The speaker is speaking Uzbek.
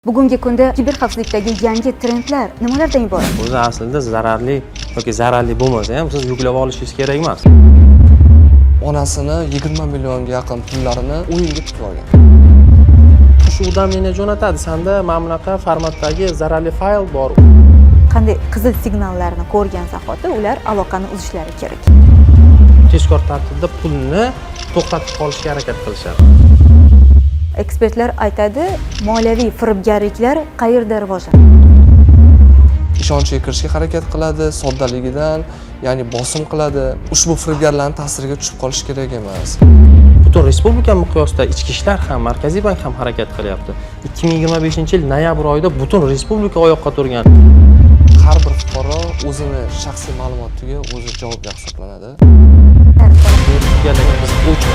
Bugungi kunda kiberxavfsizlikdagi yangi trendlar nimalardan iborat? O'zi aslida zararli yoki zararli bo'lmasa ham, siz yuklab olishingiz kerak emas. Onasini 20 millionga yaqin pullarini o'yinga tikib olgan. Shu уведомление jo'natadi: sanda mana bunaqa formatdagi zararli fayl bor. Qanday qizil signallarni ko'rgan zahoti ular aloqani uzishlari kerak? Tezkor tartibda pulni to'xtatib qolishga harakat qilishadi. Ekspertlar aytadi, moliyaviy firibgarliklar qayerda rivojlanadi? Ishonchga kirishga harakat qiladi, soddaligidan, ya'ni bosim qiladi. Ushbu firibgarlarning ta'siriga tushib qolish kerak emas. Butun respublika miqyosida ichki ishlar ham, Markaziy bank ham harakat qilyapti. 2025 yil noyabr oyida butun respublika oyoqqa turgan. Har bir fuqaro o'zini shaxsiy ma'lumotiga o'zi javobgar hisoblanadi. Biz o'ch